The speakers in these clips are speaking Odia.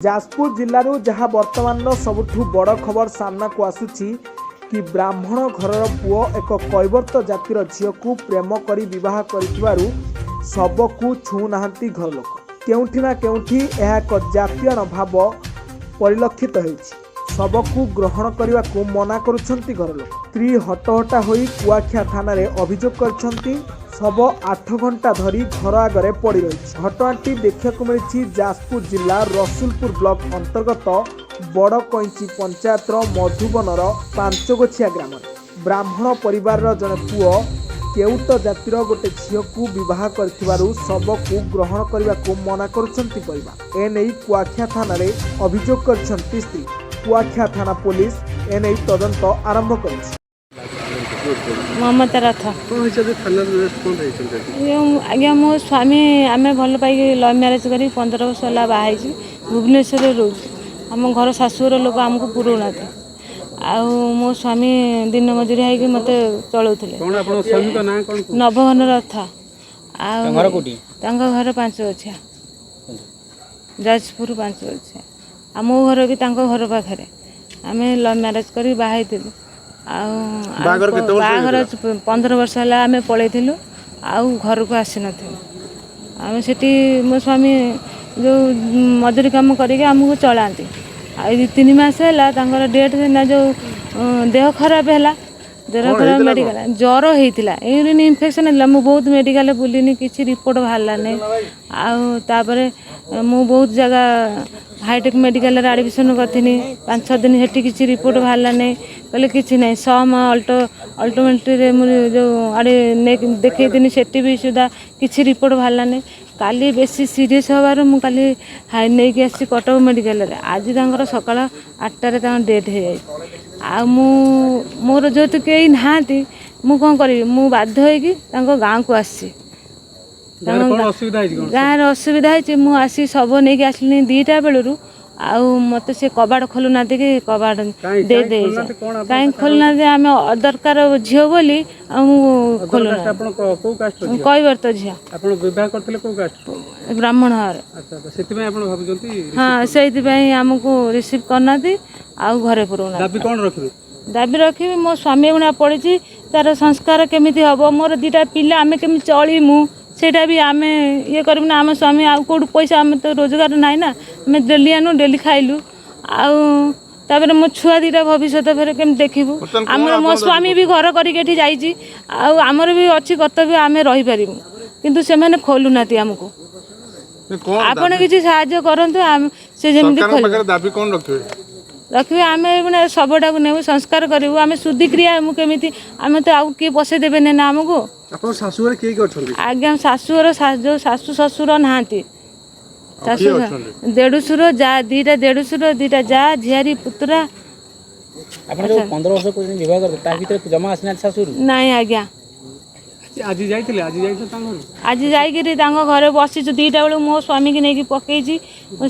ଯାଜପୁର ଜିଲ୍ଲାରୁ ଯାହା ବର୍ତ୍ତମାନର ସବୁଠୁ ବଡ଼ ଖବର ସାମ୍ନାକୁ ଆସୁଛି କି ବ୍ରାହ୍ମଣ ଘରର ପୁଅ ଏକ କୈବର୍ତ୍ତ ଜାତିର ଝିଅକୁ ପ୍ରେମ କରି ବିବାହ କରିଥିବାରୁ ଶବକୁ ଛୁଉଁନାହାନ୍ତି ଘର ଲୋକ। କେଉଁଠି ନା କେଉଁଠି ଏହା ଏକ ଜାତିଆଣ ଭାବ ପରିଲକ୍ଷିତ ହେଉଛି। ଶବକୁ ଗ୍ରହଣ କରିବାକୁ ମନା କରୁଛନ୍ତି ଘର ଲୋକ। ସ୍ତ୍ରୀ ହଟହଟା ହୋଇ କୁଆଖିଆ ଥାନାରେ ଅଭିଯୋଗ କରିଛନ୍ତି। ଶବ 8 ଘଣ୍ଟା ଧରି ଘର ଆଗରେ ପଡ଼ି ରହିଛି। ଘଟଣାଟି ଦେଖିବାକୁ ମିଳିଛି ଯାଜପୁର ଜିଲ୍ଲା ରସୁଲପୁର ବ୍ଲକ ଅନ୍ତର୍ଗତ ବଡ଼କଇଁଚି ପଞ୍ଚାୟତର ମଧୁବନର ପାଞ୍ଚଗୋଛିଆ ଗ୍ରାମରେ। ବ୍ରାହ୍ମଣ ପରିବାରର ଜଣେ ପୁଅ କେଉଟ ଜାତିର ଗୋଟେ ଝିଅକୁ ବିବାହ କରିଥିବାରୁ ଶବକୁ ଗ୍ରହଣ କରିବାକୁ ମନା କରୁଛନ୍ତି ପରିବାର। ଏନେଇ କୁଆଖିଆ ଥାନାରେ ଅଭିଯୋଗ କରିଛନ୍ତି ସ୍ତ୍ରୀ। କୁଆଖିଆ ଥାନା ପୋଲିସ ଏନେଇ ତଦନ୍ତ ଆରମ୍ଭ କରିଛି। ମମତା ରଥ। କ'ଣ ହେଇଛି ଆଜି ଥାନାରେ ରେଷ୍ଟ କ'ଣ ହେଇଛନ୍ତି ଆଜି? ଆଜ୍ଞା, ମୋ ସ୍ୱାମୀ, ଆମେ ଭଲ ପାଇକି ଲଭ୍ ମ୍ୟାରେଜ୍ କରି 15 ବର୍ଷ ହେଲା ବାହା ହେଇଛି। ଭୁବନେଶ୍ୱରରେ ରହୁଛୁ। ଆମ ଘର ଶାଶୁଘର ଲୋକ ଆମକୁ ପୁରଉନାହାନ୍ତି। ଆଉ ମୋ ସ୍ୱାମୀ ଦିନ ମଜୁରିଆ ହେଇକି ମୋତେ ଚଳଉଥିଲେ। କ'ଣ ଆପଣଙ୍କ ସ୍ୱାମୀଙ୍କ ନାଁ କ'ଣ? ନବଘନ ରଥ। ଆଉ ତାଙ୍କ ଘର ପାଞ୍ଚଗଛିଆ, ଯାଜପୁର ପାଞ୍ଚଗଛିଆ। ଆଉ ମୋ ଘର ବି ତାଙ୍କ ଘର ପାଖରେ। ଆମେ ଲଭ୍ ମ୍ୟାରେଜ୍ କରି ବାହା ହେଇଥିଲୁ। ଆଉ ବାହାଘର କେତେ ବର୍ଷ? ବାହାଘର 15 ବର୍ଷ ହେଲା। ଆମେ ପଳେଇଥିଲୁ ଆଉ ଘରକୁ ଆସିନଥିଲୁ। ଆମେ ସେଠି ମୋ ସ୍ୱାମୀ ଯେଉଁ ମଜୁରୀ କାମ କରିକି ଆମକୁ ଚଳାନ୍ତି। ଆଉ ଏଇ 2-3 ମାସ ହେଲା ତାଙ୍କର ଡେଟ୍ ହେଲା, ଯେଉଁ ଦେହ ଖରାପ ହେଲା। ଦେହ ଖରାପ, ମେଡ଼ିକାଲ, ଜ୍ୱର ହେଇଥିଲା, ୟୁରିନ୍ ଇନଫେକ୍ସନ୍ ହେଇଥିଲା। ମୁଁ ବହୁତ ମେଡ଼ିକାଲ ବୁଲିନି, କିଛି ରିପୋର୍ଟ ବାହାରିଲାନି। ଆଉ ତାପରେ ମୁଁ ବହୁତ ଜାଗା ହାଇଟେକ୍ ମେଡ଼ିକାଲରେ ଆଡ଼ମିସନ୍ କରିଥିଲି 5-6 ଦିନ। ସେଠି କିଛି ରିପୋର୍ଟ ବାହାରିଲାନି, କହିଲେ କିଛି ନାହିଁ। ସମ୍ ଅଲ୍ଟୋମେଟ୍ରିରେ ମୁଁ ଯେଉଁ ଆଡ଼େ ନେଇକି ଦେଖେଇଥିଲି, ସେଠି ବି ସୁଦ୍ଧା କିଛି ରିପୋର୍ଟ ବାହାରିଲାନି। କାଲି ବେଶୀ ସିରିୟସ୍ ହେବାରୁ ମୁଁ କାଲି ନେଇକି ଆସିଛି କଟକ ମେଡ଼ିକାଲରେ। ଆଜି ତାଙ୍କର ସକାଳ 8ଟାରେ ତାଙ୍କ ଡେଥ୍ ହେଇଯାଇଛି। ଆଉ ମୁଁ ମୋର ଯେହେତୁ କେହି ନାହାନ୍ତି, ମୁଁ କ'ଣ କରିବି? ମୁଁ ବାଧ୍ୟ ହେଇକି ତାଙ୍କ ଗାଁକୁ ଆସିଛି। ଗାଁରେ କ'ଣ ଅସୁବିଧା ହେଇଛି କ'ଣ? ଗାଁରେ ଅସୁବିଧା ହେଇଛି। ମୁଁ ଆସି ଶବ ନେଇକି ଆସିଲିଣି 2ଟା ବେଳରୁ। ଆଉ ମୋତେ ସେ କବାଟ ଖୋଲୁନାହାନ୍ତି କି କବାଟ କାଇଁ- ଦେଇ କାଇଁ ଦେଇଛ। ଖୋଲୁନାହାନ୍ତି? କ'ଣ ଆପଣ କାହିଁ ଖୋଲୁନାହାନ୍ତି? ଆମେ ଅଦରକାର ଝିଅ ବୋଲି ଆଉ କାଷ୍ଟ? ଖୋଲୁନାହାନ୍ତି। ଆପଣ କୋଉ କାଷ୍ଟର ଝିଅ? କୈବର୍ତ୍ତ ଝିଅ। ଆପଣ ବିବାହ କରିଥିଲେ କୋଉ କାଷ୍ଟ? ବ୍ରାହ୍ମଣ ଘରେ। ଆଚ୍ଛା ଆଚ୍ଛା, ସେଥିପାଇଁ ଆପଣ ଭାବୁଛନ୍ତି? ହଁ, ସେଇଥିପାଇଁ ଆମକୁ ରିସିଭ୍ କରୁନାହାନ୍ତି ଆଉ ଘରେ ପୁରଉନାହାନ୍ତି। ଦାବି କ'ଣ ରଖିବେ? ଦାବି ରଖିବି, ମୋ ସ୍ୱାମୀ ଭଳିଆ ପଡ଼ିଛି, ତାର ସଂସ୍କାର କେମିତି ହେବ? ମୋର 2ଟା ପିଲା, ଆମେ କେମିତି ଚଳିମୁ ସେଇଟା ବି ଆମେ ଇଏ କରିବୁ ନା। ଆମ ସ୍ୱାମୀ ଆଉ କେଉଁଠୁ ପଇସା, ଆମେ ତ ରୋଜଗାର ନାହିଁ ନା। ଆମେ ଡେଲି ଆଣୁ, ଡେଲି ଖାଇଲୁ। ଆଉ ତାପରେ ମୋ ଛୁଆ 2ଟା ଭବିଷ୍ୟତ ଫେରେ କେମିତି ଦେଖିବୁ? ଆମର ମୋ ସ୍ୱାମୀ ବି ଘର କରିକି ଏଠି ଯାଇଛି। ଆଉ ଆମର ବି ଅଛି କର୍ତ୍ତବ୍ୟ, ଆମେ ରହିପାରିବୁ। କିନ୍ତୁ ସେମାନେ ଖୋଲୁନାହାନ୍ତି ଆମକୁ। ଆପଣ କିଛି ସାହାଯ୍ୟ କରନ୍ତୁ, ଆମେ ସେ ଯେମିତି ସରକାରଙ୍କ ଖୋଲିବେ। ପାଖରେ ଦାବି କ'ଣ ରଖିବେ? ରଖିବେ, ଆମେ ମାନେ ଶବଟାକୁ ନେବୁ, ସଂସ୍କାର କରିବୁ, ଆମେ ଶୁଦ୍ଧିକ୍ରିୟା ମୁଁ କେମିତି? ଆମେ ତ ଆଉ କିଏ ବସେଇ ଦେବେନି ନା ଆମକୁ। ଆପଣଙ୍କ ଶାଶୁଘରେ କିଏ କିଏ ଅଛନ୍ତି? ଆଜ୍ଞା, ଶାଶୁଘର ଯେଉଁ ଶାଶୁ ଶ୍ୱଶୁର ନାହାନ୍ତି। ଶାଶୁ କିଏ ଅଛନ୍ତି? ଦେଢ଼ଶୁର, ଯା 2ଟା, ଦେଢ଼ଶୁର 2ଟା, ଯା, ଝିଆରୀ, ପୁତୁରା। ଆପଣ ଯୋଉ 15 ବର୍ଷ କହୁଛନ୍ତି ବିବାହ କରିବେ, ତା ଭିତରେ ଜମା ଆସିନାହାନ୍ତି ଶାଶୁରୁ? ନାଇଁ ଆଜ୍ଞା। ଆଜି ଯାଇଥିଲେ? ଆଜି ଯାଇଥିଲେ ତାଙ୍କ ଘରୁ? ଆଜି ଯାଇକିରି ତାଙ୍କ ଘରେ ବସିଛୁ 2ଟା ବେଳକୁ। ମୋ ସ୍ୱାମୀକି ନେଇକି ପକେଇଛି।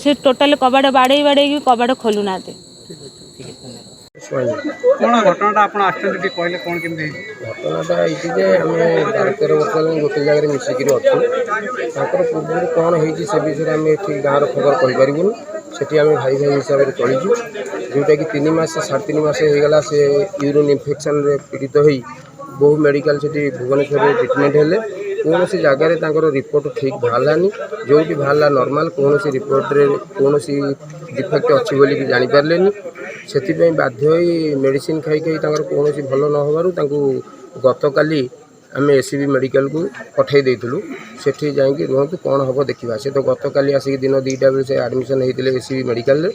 ସେ ଟୋଟାଲି କବାଟ ବାଡ଼େଇ ବାଡ଼େଇକି କବାଟ ଖୋଲୁନାହାନ୍ତି। କ'ଣ ଘଟଣାଟା ଆପଣ ଆସିଛନ୍ତି ଟିକେ କହିଲେ, କ'ଣ କେମିତି ହେଇଛି? ଘଟଣାଟା ହେଇଛି ଯେ ଆମେ 12-13 ବର୍ଷ ହେଲାଣି ଗୋଟେ ଜାଗାରେ ମିଶିକିରି ଅଛୁ। ତାଙ୍କର ପୂର୍ବରୁ କ'ଣ ହେଇଛି ସେ ବିଷୟରେ ଆମେ ଏଠି ଗାଁର ଖବର କହିପାରିବୁନି। ସେଠି ଆମେ ଭାଇ ଭାଇ ହିସାବରେ ଚଳିଛୁ। ଯେଉଁଟାକି 3 ମାସ, 3.5 ମାସ ହେଇଗଲା, ସେ ୟୁରିନ୍ ଇନଫେକ୍ସନ୍ରେ ପୀଡ଼ିତ ହେଇ ବହୁ ମେଡ଼ିକାଲ ସେଠି ଭୁବନେଶ୍ୱରରେ ଟ୍ରିଟମେଣ୍ଟ ହେଲେ। କୌଣସି ଜାଗାରେ ତାଙ୍କର ରିପୋର୍ଟ ଠିକ୍ ବାହାରିଲାନି। ଯେଉଁଠି ବାହାରିଲା ନର୍ମାଲ୍, କୌଣସି ରିପୋର୍ଟରେ କୌଣସି ଡିଫେକ୍ଟ ଅଛି ବୋଲି ବି ଜାଣିପାରିଲେନି। ସେଥିପାଇଁ ବାଧ୍ୟ ହୋଇ ମେଡ଼ିସିନ ଖାଇ ଖାଇ ତାଙ୍କର କୌଣସି ଭଲ ନ ହେବାରୁ ତାଙ୍କୁ ଗତକାଲି ଆମେ ଏସ୍ ସି ବି ମେଡ଼ିକାଲକୁ ପଠାଇ ଦେଇଥିଲୁ। ସେଠି ଯାଇକି ରୁହନ୍ତୁ, କ'ଣ ହେବ ଦେଖିବା। ସେ ତ ଗତକାଲି ଆସିକି ଦିନ 2ଟା ବେଳେ ସେ ଆଡ଼ମିସନ୍ ହେଇଥିଲେ ଏସ୍ ସି ବି ମେଡ଼ିକାଲରେ।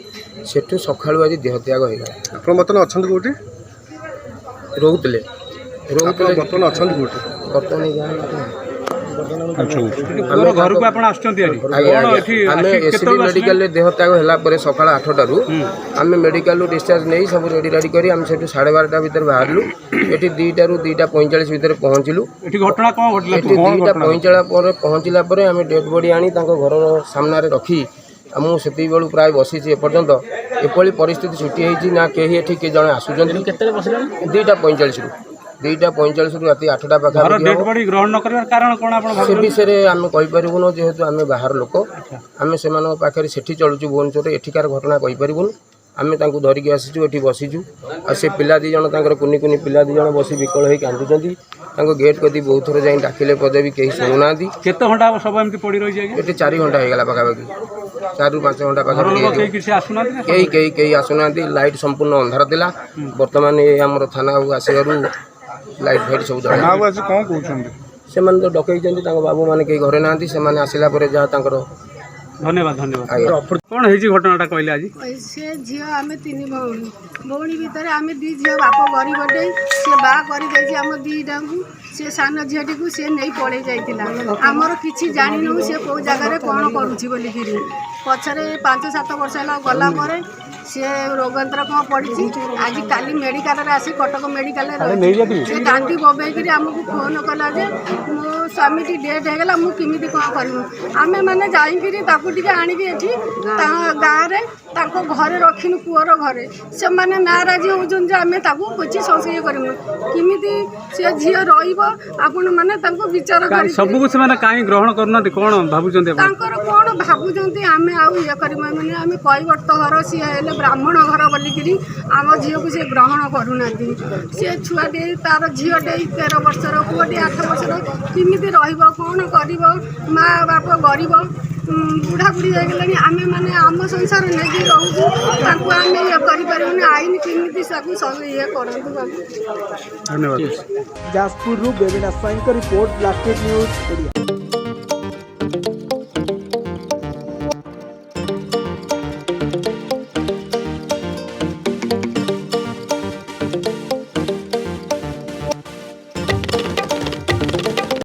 ସେଠୁ ସକାଳୁ ଆଜି ଦେହତ୍ୟାଗ ହେଇଗଲା। ଆପଣ ବର୍ତ୍ତମାନ ଅଛନ୍ତି କୋଉଠି? ରହୁଥିଲେ। ଆପଣ ରହୁଥିଲେ। ବର୍ତ୍ତମାନ ଅଛନ୍ତି କୋଉଠି? ବର୍ତ୍ତମାନ ଏଇ ଗାଁରେ। ପୁଅର ଘରକୁ ଆପଣ ଆସୁଛନ୍ତି ଆଜି? ଆଜ୍ଞା। କ'ଣ ଆଜ୍ଞା। ଏଠି ଆମେ ଆସିକି ଏସ୍ ସି ବି କେତେବେଳେ ଆସିଲେ? ମେଡ଼ିକାଲରେ ଦେହତ୍ୟାଗ ହେଲା ପରେ ସକାଳ 8ଟାରୁ ଆମେ ମେଡ଼ିକାଲରୁ ଡିସଚାର୍ଜ ନେଇ ସବୁ ରେଡ଼ି ରାଡ଼ି କରି ଆମେ ସେଠୁ 12:30 ଭିତରେ ବାହାରିଲୁ। ଏଠି 2ଟାରୁ 2:45 ଭିତରେ ପହଞ୍ଚିଲୁ। ଏଠି ଘଟଣା କ'ଣ ଘଟିଲା? ଏଠି 2:45 ପରେ ପହଞ୍ଚିଲା ପରେ ଆମେ ଡେଡ଼୍ ବଡ଼ି ଆଣି ତାଙ୍କ ଘରର ସାମ୍ନାରେ ରଖି ଆଉ ମୁଁ ସେତିକି ବେଳୁ ପ୍ରାୟ ବସିଛି ଏପର୍ଯ୍ୟନ୍ତ। ଏଭଳି ପରିସ୍ଥିତି ସୃଷ୍ଟି ହେଇଛି ନା କେହି ଏଠି କିଏ ଜଣେ ଆସୁଛନ୍ତି। କେତେବେଳେ ବସିଲେଣି? 2:45ରୁ। 2ଟା 45ରୁ ରାତି 8ଟା ଘର ପାଖାପାଖି ଡେଡ୍ ହବ। ବଡି ଗ୍ରହଣ ନ କରିବାର କାରଣ କଣ ଆପଣ ସେ ଭାବୁଛନ୍ତି? ବିଷୟରେ ଆମେ କହିପାରିବୁନୁ, ଯେହେତୁ ଆମେ ବାହାର ଲୋକ। ଆମେ ସେମାନଙ୍କ ପାଖରେ ସେଠି ଚଳୁଛୁ ଭୁବନେଶ୍ୱରରେ, ଏଠିକାର ଘଟଣା କହିପାରିବୁନୁ। ଆମେ ତାଙ୍କୁ ଧରିକି ଆସିଛୁ, ଏଠି ବସିଛୁ। ଆଉ ସେ ପିଲା 2 ଜଣ, ତାଙ୍କର କୁନି କୁନି ପିଲା 2 ଜଣ ବସି ବିକଳ ହେଇ କାନ୍ଦୁଛନ୍ତି। ତାଙ୍କ ଗେଟ୍ କତି ବହୁତ ଥର ଯାଇ ଡାକିଲେ ପଦେ ବି କେହି ଶୁଣୁନାହାନ୍ତି। କେତେ ଘଣ୍ଟା ହବ ସବୁ ଏମିତି ପଡି ରହିଛି ଆଜ୍ଞା? ଏଠି 4 ଘଣ୍ଟା ହେଇଗଲା ପାଖାପାଖି, 4ରୁ 5 ଘଣ୍ଟା ଘର ପାଖାପାଖି ଲୋକ ହେଇଯିବ। କେହି କିଛି ଆସୁନାହାନ୍ତି ନା? କେହି କେହି କେହି ଆସୁନାହାନ୍ତି। ଲାଇଟ୍ ସମ୍ପୂର୍ଣ୍ଣ ଅନ୍ଧାର ଥିଲା। ବର୍ତ୍ତମାନ ଏ ଆମର ଥାନାକୁ ଆସିବାରୁ ଲାଇଟ୍ ଫାଇଟ୍ ସବୁ ଜଳା। ଆଉ ଆଜି କଣ କହୁଛନ୍ତି? ସେମାନେ ତ ଡକେଇଛନ୍ତି, ତାଙ୍କ ବାବୁମାନେ କେହି ଘରେ ନାହାନ୍ତି। ସେମାନେ ଆସିଲା ପରେ ଯାହା ତାଙ୍କର। ଧନ୍ୟବାଦ, ଧନ୍ୟବାଦ। ଆଜ୍ଞା। କଣ ହେଇଛି ଘଟଣାଟା କହିଲେ ଆଜି? ସେ ଝିଅ, ଆମେ 3 ଭଉଣୀ, ଭଉଣୀ ଭିତରେ ଆମେ 2 ଝିଅ। ବାପ ଗରିବଟେ, ସେ ବାହା କରିଦେଇଛି ଆମ 2ଟାଙ୍କୁ। ସେ ସାନ ଝିଅଟିକୁ ସେ ନେଇ ପଳେଇ ଯାଇଥିଲା। ଆମର କିଛି ଜାଣିନୁ ସେ କେଉଁ ଜାଗାରେ କ'ଣ କରୁଛି ବୋଲିକିରି। ପଛରେ 5-7 ବର୍ଷ ହେଲା ଗଲା ପରେ ସିଏ ରୋଗାନ୍ତର କ'ଣ ପଡ଼ିଛି। ଆଜି କାଲି ମେଡ଼ିକାଲରେ ଆସି, କଟକ ମେଡ଼ିକାଲରେ ରହିଛି। ସେ କାନ୍ଦି ବୋବେଇକିରି ଆମକୁ ଫୋନ୍ କଲା ଯେ ମୋ ସ୍ୱାମୀଟି ଡେଥ୍ ହେଇଗଲା, ମୁଁ କେମିତି କ'ଣ କରିବୁ? ଆମେ ମାନେ ଯାଇକିରି ତାକୁ ଟିକେ ଆଣିକି ଏଠି ତା ଗାଁରେ ତାଙ୍କ ଘରେ ରଖିନୁ, ପୁଅର ଘରେ। ସେମାନେ ନାରାଜି ହେଉଛନ୍ତି ଯେ ଆମେ ତାକୁ କିଛି ସଂସ୍କାର କରିବୁନି। କେମିତି ସେ ଝିଅ ରହିବ, ଆପଣମାନେ ତାଙ୍କୁ ବିଚାର କରି ସବୁକୁ ସେମାନେ କାହିଁ ଗ୍ରହଣ କରୁନାହାନ୍ତି, କଣ ଭାବୁଛନ୍ତି ଆପଣ? ତାଙ୍କର କ'ଣ ଭାବୁଛନ୍ତି ଆମେ ଆଉ ଇଏ କରିବୁ ମାନେ ଆମେ କୈବର୍ତ୍ତ ଘର, ସିଏ ହେଲେ ବ୍ରାହ୍ମଣ ଘର ବୋଲିକିରି ଆମ ଝିଅକୁ ସେ ଗ୍ରହଣ କରୁନାହାନ୍ତି। ସେ ଛୁଆଟି, ତାର ଝିଅଟେ 13 ବର୍ଷର, ପୁଅଟି 8 ବର୍ଷର। କେମିତି ରହିବ, କ'ଣ କରିବ? ମା ବାପ ଗରିବ, ବୁଢ଼ା ବୁଢ଼ୀ ହେଇଗଲେଣି। ଆମେ ମାନେ ଆମ ସଂସାର ନେଇକି ରହୁଛୁ, ତାଙ୍କୁ ଆମେ ଇଏ କରିପାରିବୁନି। ଆଇନ କେମିତି ତାକୁ ଇଏ କରନ୍ତୁ ବାବୁ। ଧନ୍ୟବାଦ। ଯାଜପୁରରୁ ବେବିନା ସ୍ୱାଇଁଙ୍କ ରିପୋର୍ଟ, ବ୍ଲାକ୍ ନ୍ୟୁଜ୍ ଓଡ଼ିଆ।